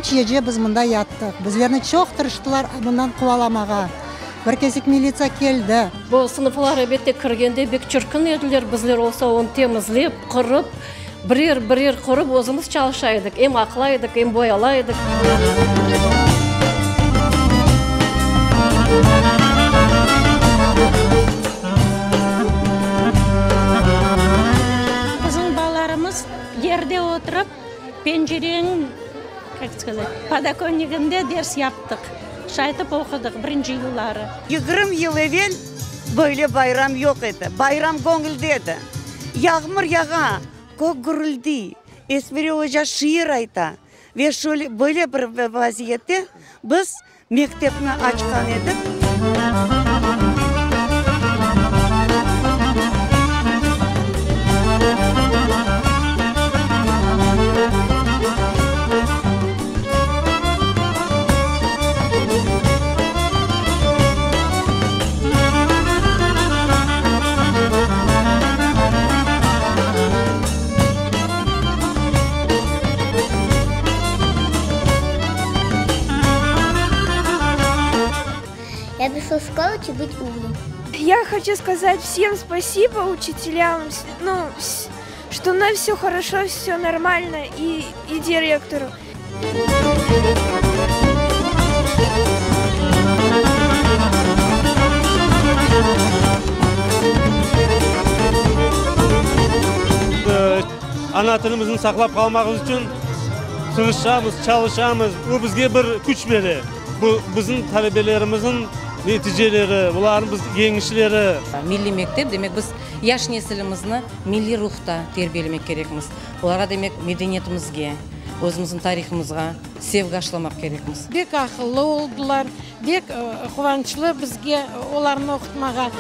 Üç gece biz mında yattıq. Bizlerni çoq tırıştılar mından quvalamağa. Bir kesek militsiya keldi. Bu sınıflar, elbette, kirgende bek çirkin ediler. Bizler olsa onı temizlep, qırıp, birer, birer qurıp özümiz çalışa edik. Em aqlay edik, em boyalay edik. Bizim balalarımız yerde oturıp, pencereniñ, kak skazat, podokonnikinde ders yaptıq. Şaytip oqudıq birinci yılları. 20 yıl evel böyle bayram yoq edi. Bayram göñülde edi. Yağmur yağa, kök gürüldiy, Esmeri oca şiir ayta. Ve şöyle, böyle bir vaziyette biz Mektepni açqan edik. Я пришел в школу, чтобы быть умным. Я хочу сказать всем спасибо учителям, ну, что у нас все хорошо, все нормально, и, и директору. Ana tilimizni saqlap qalmağımız içün tırışamız, çalışamız. Bu bizge bir küç bere. Bu bizim talebelerimizniñ neticeleri, bularnıñ biz yeñişleri. Milliy mektep, demek, biz yaş nesilimizni milliy ruhta terbiyelemek kerekmiz. Olarğa, demek, medeniyetimizge, özümizniñ tarihımızğa sevgi aşılamaq kerekmiz. Bek aqıllı oldılar, bek quvançlı bizge olarnı oqutmağa.